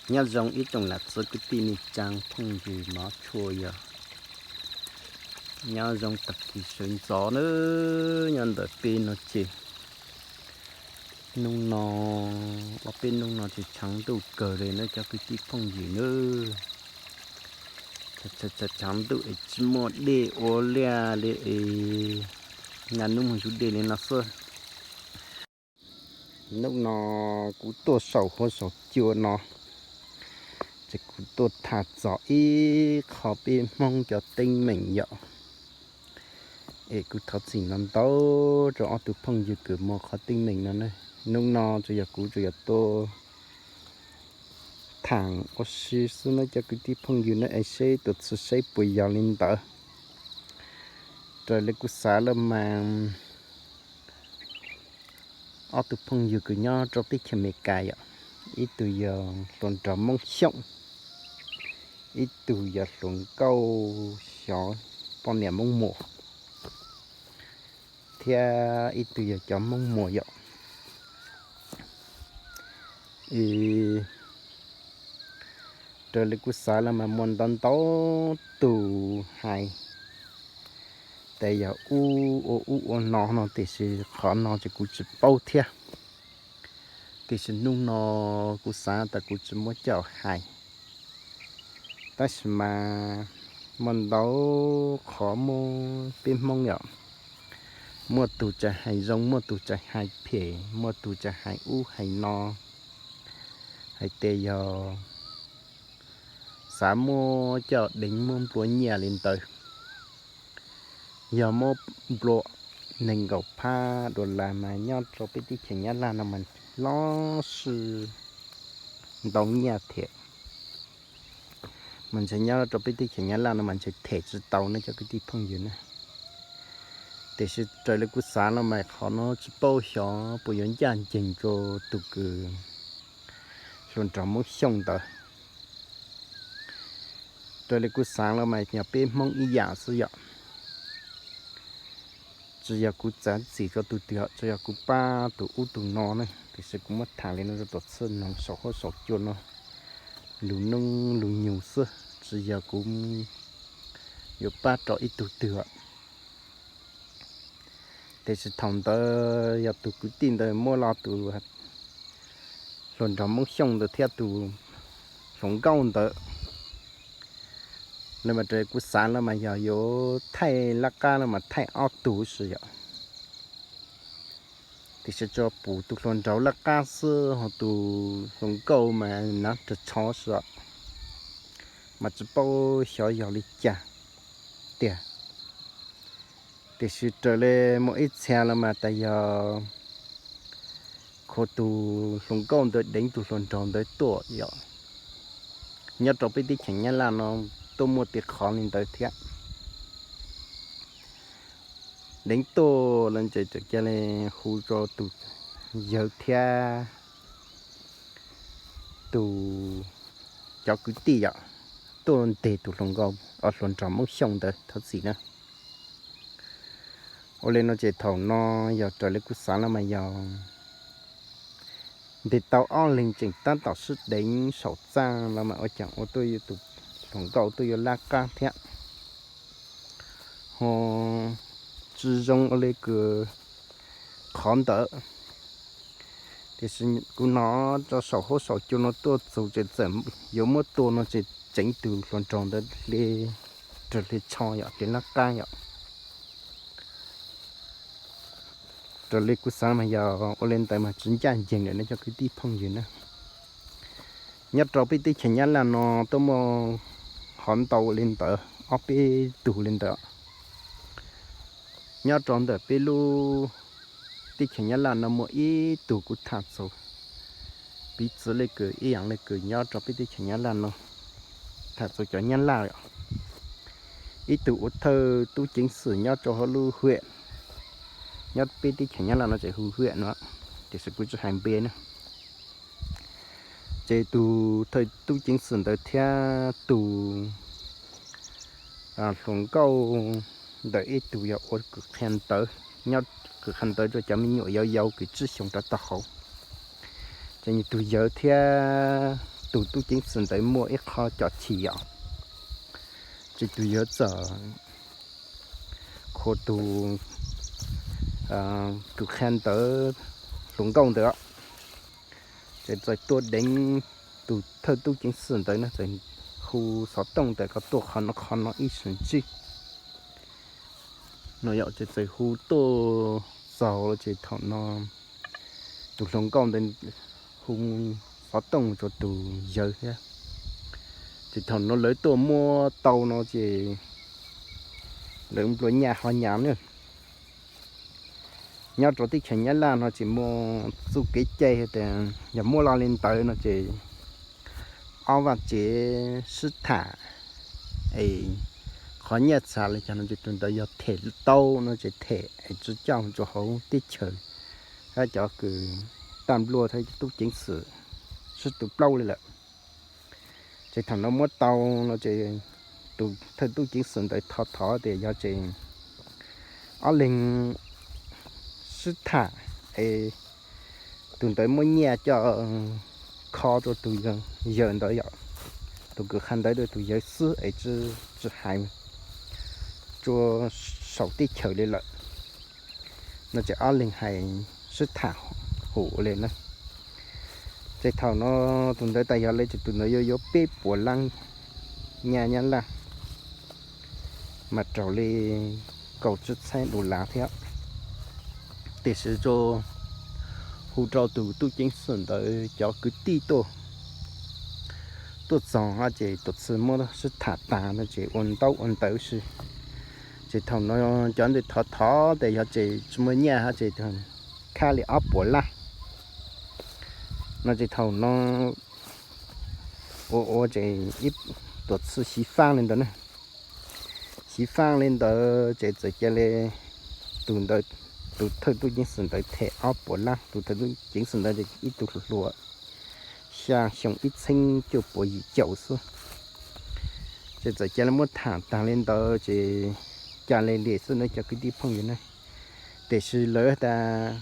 Nyob zoo ib tsoom nam txiv kwv tij neej tsaa phooj ywg mov tshua yog nyob zoo tag kis sawv ntxov na. Nyob ntawm peb no ces hnub no, ob peb hnub no ces tshav ntuj kawg li na cov kwv tij phooj ywg na. Tshav ntuj es tsis muaj dej ua liaj li es, nag nub moog zuv dej li no xwb. Hnub no kuv tuaj saum huab saum cua no, ces kuv tuaj tham txog ib qho peb Hmoob cov teeb meem yom. Es kuv thov txim ntau ntau rau ob tug phooj ywg kws muaj qhov teeb meem no na. Hnub no tsuas yog kuv tsuas yog tuaj tham ua si xwb na cov kwv tij phooj ywg na, es seb tuaj txhua seb puas yog li ntawd. Raws li kuv xav los mas ob tug phooj ywg kws nyob rau teb chaws Amelikas yom, ib tug yog hluas nraug Moob Xyooj, ib tug yog hluas nkauj xyov poj niam Moob Muas, thiab ib tug yog cov Moob Muas yom. Raws li kuv xav los mas muaj ntau ntau tus hais tas yog ub ua ub ua no no, tiam sis qhov no ces kuv tsis paub thiab. Tiam sis hnub no kuv xav tas kuv tsis muab coj hais, tab sis mas muaj ntau qhov muaj peb Hmoob yom, muaj tus tsa hais zoo, muaj tus tsa hais phem, muaj tus tsa hais ub hais no, hais tias yog xav muab coj deev muab nplua nyiaj li ntawd. Yog muab nplua nees nkaum phab dollar mas nyob rau peb teb chaws Nyab Laj no mas loj sis ntau nyiaj thiab. Mas ntshe nyob rau peb teb chaws Nyab Laj no mas ntshe them tsis tau ne cov kwv tij phooj ywg na. Tiam sis raws li kuv xav no mas qhov no tsis paub xyov puas yuav ncaj ncees rau tus kws hluas nraug Moob Xyooj ntawd. Raws li kuv xav los mas yog peb Hmoob ib yam xwb yom. Tsis yog kuv txav txim rau tus twg, tsis yog kuv pab tus ub tus no ne, tiam sis kuv muab tham li no rau tom txhua noog saum huab saum cua no, lus noob lus nyoog xwb, tsis yog kuv yuav pab rau ib tug twg. Tiam sis thaum ntawd yog tus kwv tij ntawd muab los tus hluas nraug Moob Xyooj ntawd thiab tus hluas nkauj ntawd, los mas raws kuv xav los mas yog yuav thaij laj qab los mas thaij ob tug xwb yom. Tiam sis tsuas pum tus hluas nraug laj qab xwb, ho tus hluas nkauj mas nav rawg tsho xwb, mas tsis paub xyov yog li cas tiag. Tiam sis raws li muaj ib txhia los mas tas yog khuv tus hluas nkauj ntawd deev tus hluas nraug ntawd tuaj yom. Nyob rau peb teb chaws Nyab Laj no tuaj muaj tej qhov li ntawd thiab. Deev tuaj los ces txawm cia li hu rau tus yawg thiab tus cov kwv tij yom, tuaj ntes tus hluas nkauj, hluas nraug Moob Xyooj ntawd thov txim na. Ua li no ces thaum no yog raws li kuv xav los mas yog ntes tau ob leeg tseem tab tom sib deev saum txaj los mas ua cas ua tuaj tus hluas nkauj tuaj yuav laj qab thiab. Ho tsis zoo ua li kws qhov ntawd. Tiam sis kuv hnov rau saum huab saum cua no tuaj txug ces txawm yuav muab tua no ces tseev tus hluas nraug ntawd hle, raws hle tsho yom, hle laj qab yom. Raws li kuv xav mas yog ua li ntawd mas tsis ncaj ncees lawm ne cov kwv tij phooj ywg na. Nyob rau peb teb chaws Nyab Laj no tuaj muaj qhov ntau li ntawd, ob peb tug li ntawd. Nyob rau ntawm peb lub teb chaws Nyab Laj no muaj ib tug kuv tham txug, piv txwv le kws ib yaam le kws nyob rau peb teb chaws Nyab Laj no, tham txug cov Nyab Laj, ib tug ua thawj tub ceev xwm nyob rau hauv lub huyện, nyob peb teb chaws Nyab Laj no ces hu huyện no, tiam sis kuv tsis hais npe na. Ces tus thawj tub ceev xwm ntawd thiab tus hluas nkauj ntawd ib tug yog ua kws qhia ntawv, nyob kws qhia ntawv rau cov me nyuam yau yau kws tsib xyoos rov tau hauv. Ces nws tus yawg thiab tus tub ceev xwm ntawd muaj ib qho cov chim yom, ces tus yawg txawm khuav tus, tus qhia ntawv hluas nkauj ntawd, ces txawm tuaj deev tus thawj tub ceev xwm ntawd no, txawm hu xov tooj tias koj tuaj qhov no qhov no ib sim ntsib no yom. Ces txawm hu tuaj txog lawm ces thaum no tus hluas nkauj ntawd hu xov tooj rau tus yawg thiab. Ces thaum no lawv tuaj muab tau no ces lawv nplua nyaj ho nyav na. Nyob rau teb chaws Nyab Laj no ces muaj txuj kev cai tias yog muab lo li ntawd no ces ob vaj tsev sib tham es qhov nyiaj txhav li cas no ces tus ntawd yog them tau no ces them es tsi coj rau hauv teb chaws, hab cov kws tag nplua thiab tub ceev xwm sib tu plaub li lawm. Ces thaum no muab tau no ces tus thawj tub ceev xwm ntawd thov thov tias yog ces ob leeg sib tham es tus ntawd muab nyiaj coj kho rau tus yawg ntawd yom, tus kws qhia ntawv rau tus yawg xwb es tsi hais rua saum teb chaws li lawm no ces ob leeg hais sib tham hum ua li na. Ces thaum no tus ntawd tas yog li ces tus ntawd yuav yuav peb puas lab nyaj Nyab Laj, mas raug li kaum tsib txhiab dollar thiab. Tiam sis hu rau tus tub ceev xwm ntawd cov kwv tij tuaj, tuaj txog hab ces tuam txhij muab sib tham tag no ces ua ntaub ua ntawv si. Ces thaum no cov ntawd thov thov tas yog ces tsi muaj nyiaj hab ces khab li ob puas lab no ces thaum no ua ua ces ib tuam txhij xyiv faab li ntawd na. Xyiv faab li ntawd ces txawm ca le tus ntawd, tus thawj tub ceev xwm ntawd them ob puas lab, tus thawj tub ceev xwm ntawd ib tug hluas hluas xya xyoo ib txheeb cuaj puas yim caum xwb. Ces txawm ca le muab tham tag li ntawd ces ca le li xwb na cov kwv tij phooj ywg na. Tiam sis lawv tas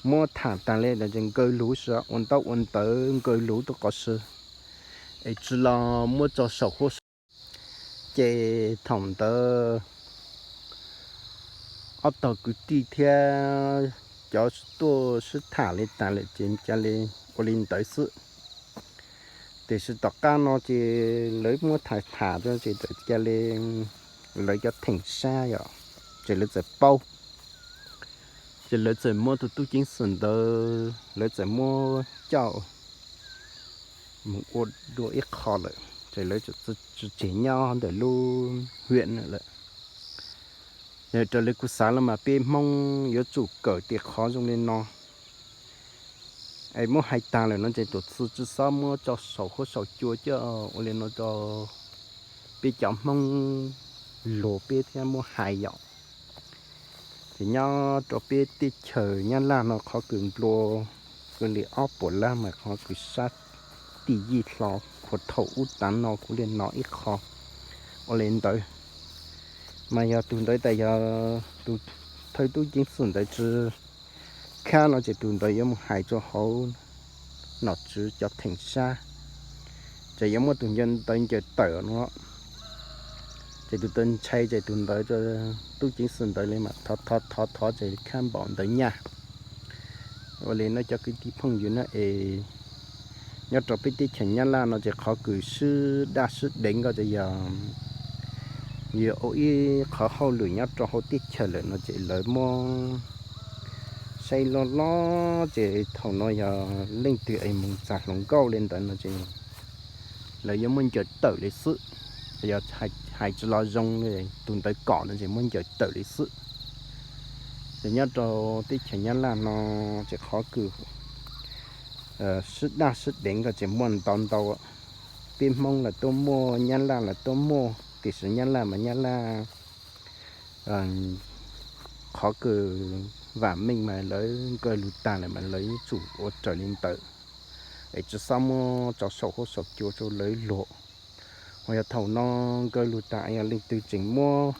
muab tham tag li ntawd ces nkaw lug si ua ntaub ua ntawv nkaw lug tuaj qov si es tsi los muab tso saum huab saum. Ces thaum ntawd ob tog kwv tij thiab cov tuaj sib tham li tas lawm ces ca le ua li ntawd xwb. Tiam sis tom qab no ces lawv muab tham tham ces txawm ca le lawv cov theem sab yom, ces lawv txawm paub, ces lawv txawm muab tus tub ceev xwm ntawd lawv txawm muab coj mus ua dua ib qho lawm, ces lawv txawm tsi tseg nyob ntawm lub hiam lawm. Yog raws li kuv xav los mas peb Hmoob yuav tsum kawm tej qhov zoo li no es muab hais tag lawm no ces tuam txhij tsi xob muab tso saum huab saum cua coj ua li no rau peb cov Hmoob luag peb thiab muab hais yom. Ces nyob rau peb teb chaws Nyab Laj no qhov kws nplua kws li ob puas lab mas qhov kws sab tij yij hlo, qhuav thaum ub tav no kuv li no ib qho ua li ntawd. Mas yog tus ntawd tas yog tus thawj tub ceev xwm ntawd tsi khab no ces tus ntawd yuav mus hais rau hauv nom tswv cov theem sab, ces yuav muab tus ntawd ncaws tawm no. Ces tus ntawd ntshai ces tus ntawd, tub ceev xwm ntawd li mas thov thov thov ces khab npaum ntawd nyaj. Ua li no cov kwv tij phooj ywg na es nyob rau peb teb chaws Nyab Laj no ces qhov kws sib daj sib deev ko ces yog yuav ua ib qhov hauj lwm nyob rau hauv teb chaws lawm no ces lawv muab saib loj loj ces thaum no yog leej twg es mus txag hluas nkauj li ntawd no ces lawv yuav muab ncaws tawm li xwb. Yog hais tsis los zoo, tus ntawd kom no ces muab ncaws tawm li xwb. Ces nyob rau teb chaws Nyab Laj no ces qhov kws sib daj sib deev ko ces muaj ntau ntau. Peb Hmoob los tuaj muaj, Nyab Laj los tuaj muaj, tiam sis Nyab Laj mas Nyab Laj qhov kws vam meej mas lawv nkaw lug tag lawm mas lawv yuav tsum ua raws li ntawd es tsis xob muab tso saum huab saum cua rau lawv luag. Ho yog thaum no nkaw lug tag yog leej twg tseem muab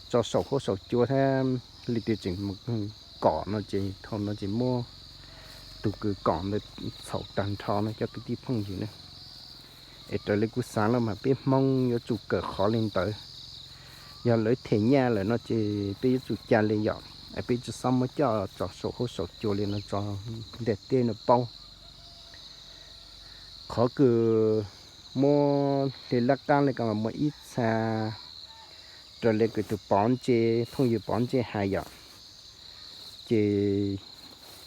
tso saum huab saum cua thiab leej twg tseem kom no ces thaum no ces muab tus kws kom ntawd txhaum tag nrho no cov kwv tij phooj ywg na. Es raws li kuv xaav los mas peb Hmoob yuav tsum kawm qhov li ntawd. Yog lawv them nyaj lawm no ces peb yuav tsum ca li yom, es peb tsi xob muab coj tso saum huab saum cua li no tso ntiaj teb no paub. Qhov kws muab hli laj qaab le ko mas muaj ib txha, raws li kws tus pov ntse, phooj ywg pov ntse hais yom, ces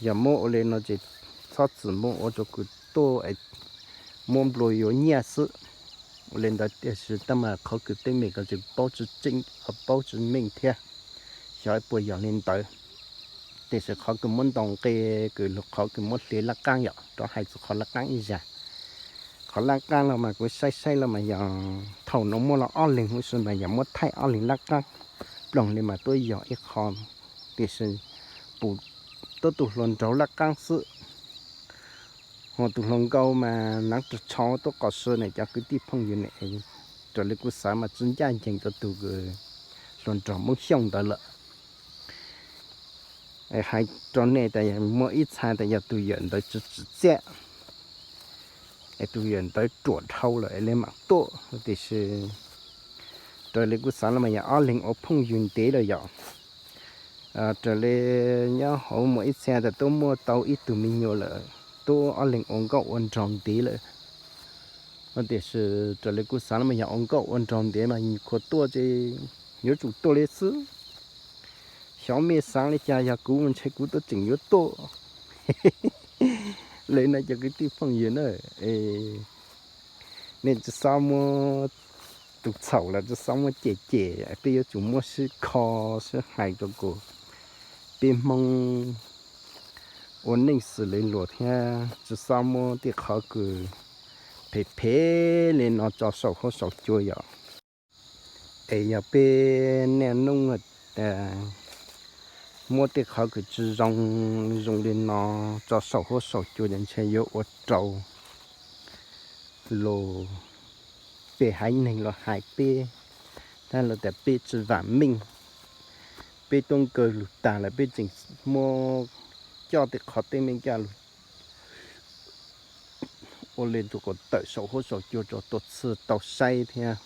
yog muab ua li no ces txhob txwm muab ua rua kws tuaj es muab nplua yuav nyaj xwb. Ua li ntawd tiam sis tab mas qhov kws teeb meem ko tseem paub tsi tseeb, paub tsi meej thiab, xyov puas yog li ntawd. Tiam sis qhov kws muab ntaus nqi, kws qhov kws muab hli laj qaab yom, rov hais txug qhov laj qaab ib zag. Qhov laj qaab los mas kuv saib saib los mas yog thaum no muaj los ob leeg huv si mas yog muab thaij ob leeg laj qaab, ploog li mas tuaj yog ib qho, tiam sis pum tuab tug hluas nraug laj qaab xwb. Ho tus hluas nkauj mas naav rua tsho tuab qos si ne cov kwv tij phooj ywg ne, raws li kuv xaav mas tsi ncaj nceeg rua tug hluas nraug Moob Xyooj ntawd lawm. Hais rua nej tas muaj ib txha tas yog tug yawm ntawd tsi tsim txiaj, es tug yawm ntawd ruam dhau lawm es le maam tuaj, tiam sis raws li kuv xaav los mas yog ob leeg ua phooj ywg ntev lawm yom. Raws li nyob hauv muaj ib txha tas tuaj muaj tau ib tug me nyuam lawm, tuaj ob leeg ua nkauj ua nraug ntev lawm. Tiam sis raws li kuv xaav los mas yog ua nkauj ua nraug ntev mas khuam tuaj ces yuav tsum tuaj li xwb. Xyov mej xaav li cas, yog kuv mas ntshe kuv tuaj tseem yuav tuaj. Li no cov kwv tij phooj ywg na, nej tsi xob muab tus txhaum los tsi xob muab cem cem, peb yuav tsum muab sib kho sib hais rua kuv, peb Hmoob ua neej xws li luag thiab tsi xob muab tej qhov kws phem phem li no tso saum huab saum cua yom. Es yog peb niaj hnub muab tej qhov kws tsi zoo zoo li no tso saum huab saum cua ces ntshe yuav ua rau lus peb haiv neeg los hais peb, tab lawv tas peb tsi vam meej, peb tuab kawg lug tag lawm peb tseem muab coj tej qhov teeb meem coj lug ua li tus kom tawm saum huab saum cua rau tuaj txhij tau saib thiab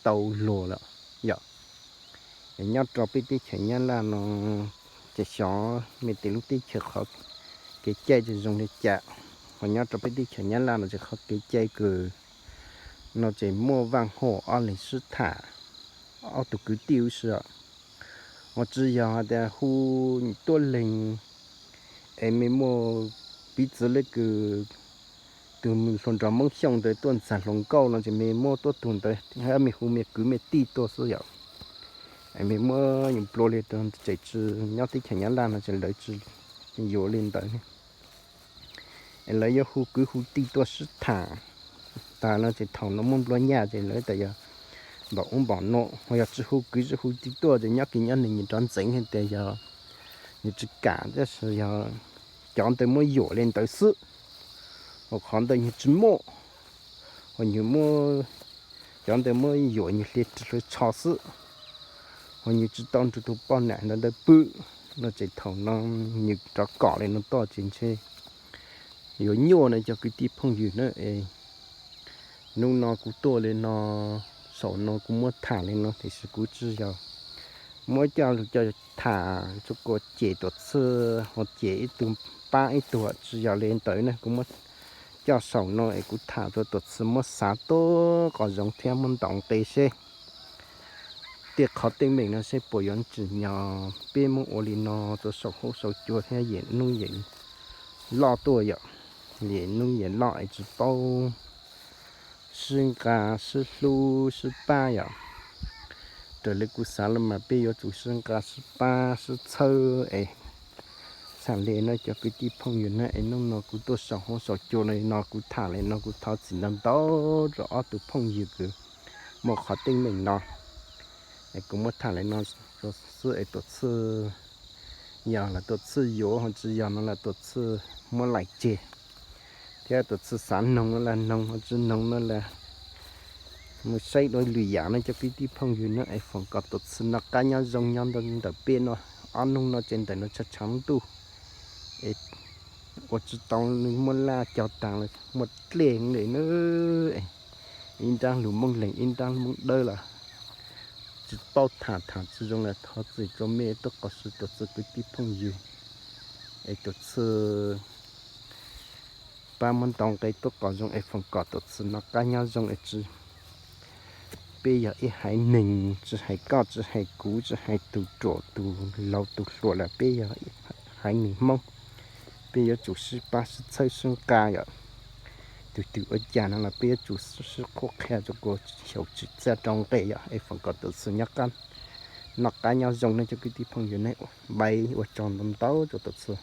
tau luag lawm yom. Es nyob rau peb teb chaws Nyab Laj no ces xyov mej tej lub teb chaws qhov kev cai tsi zoo li cas, ho nyob rau peb teb chaws Nyab Laj no ces qhov kev cai kws no ces muaj vaaj huam ob leeg sib tham, ob tug kwv tij huv si, ho tsi yog has tas hu tuab leeg es mej muaj piv txwv le kws tus hluas nraug Moob Xyooj ntawd tuaj ntxag hluas nkauj no ces mej muab tuab tug ntawd hab mej hu mej kwv mej tij tuaj xwb yom. Es mej muab nplua li rau tseem tsi nyob teb chaws Nyab Laj no ces lawv tsi yuav li ntawd ne. Es lawv yuav hu kwv hu tij tuaj sib tham tag no ces thaum no muaj nplua nyaj ces lawv tas yog npaum ub npaum no, ho yog tsi hu kwv tsi hu tij tuaj ces nyob kis nyob neeg nyias rov ntxeev hais tias yog nyias tsi kam, tab sis yog cov ntawd muab yuam li ntawd xwb, ho qhov ntawd nyias tsi muaj, ho nyias muab, cov ntawd muab yuam nyias hliv ris hliv tsho xwb, ho nyias tsi tau nrug tug poj nam ntawd ntawd pw no ces thaum no nyias rov kom li no tuaj ces ntshe yuav nyuaj no cov kwv tij phooj ywg na. Es hnub no kuv tuaj li no, saum no kuv muab tham li no tiam sis kuv tsi yog muab coj lug coj tham rua kuas cem tuam txhij ho cem ib tug pab ib tug, tsi yog li ntawd na. Kuv muab coj saum no es kuv tham rua tuam txhij muab xav tuab qos zoov thiab muab ntaus nqi seb tej qhov teeb meem no seb puas yuav tsim nyog peb muab ua li no rua saum huab saum cua thiab yim hnub yim loj tuaj yom. Yim hnub yim loj es tsi paub sib nqa sib hlub sib pab yom. Raws li kuv xav los mas peb yuav tsum sib nqa sib pab sib txhawb es txhaj le no cov kwv tij phooj ywg na. Es hnub no kuv tuaj saum huab saum cua li no kuv tham li no kuv thov txim ntau ntau rau ob tug phooj ywg kws muaj qhov teeb meem no. Es kuv muab tham li no xwb es tuam txhij yog lawv tuam txhij yuav ho tsi yog no lawv tuam txhij muab laim tseg, thiab tuam txhij xav noog no lawv noog ho tsi noog no lawv mus saib dua lwm yam no cov kwv tij phooj ywg na. Es foom kom tuam txhij noj qab nyob zoo nyob ntawm peb no, ob hnub no ces ntawm no tshav tshav ntuj es ua tsi tau, muab laj cog taag muaj dlej le na. Ib nrab lus Moob Leeg ib nrab Moob Dawb los tsis paub tham, tham tsis zoo los thov txim rau mej tuaj qos sw tuaj txhua kwv tij phooj ywg. Es tuaj txhua pab muab ntau nqe tuaj qos zoo es foom kom tuaj txhua noj qab nyob zoo es tsi peb yog ib haiv neeg, tsis hais koj, tsis hais kuv, tsis hais tus ruam tus laus tus hluas los peb yog haiv neeg Hmoob. Peb yuav tsum sib pab sib txhawb sib nqa yom. Tus twg ua cas no los peb yuav tsum sib qhuab qhia rau kom xyaum tsis txaj rau nqe yom, es foom kom tuaj txhua nyob qab noj qab nyob zoo ne cov kwv tij phooj ywg ne. Ua tsaug ntau ntau rau tuaj txhua.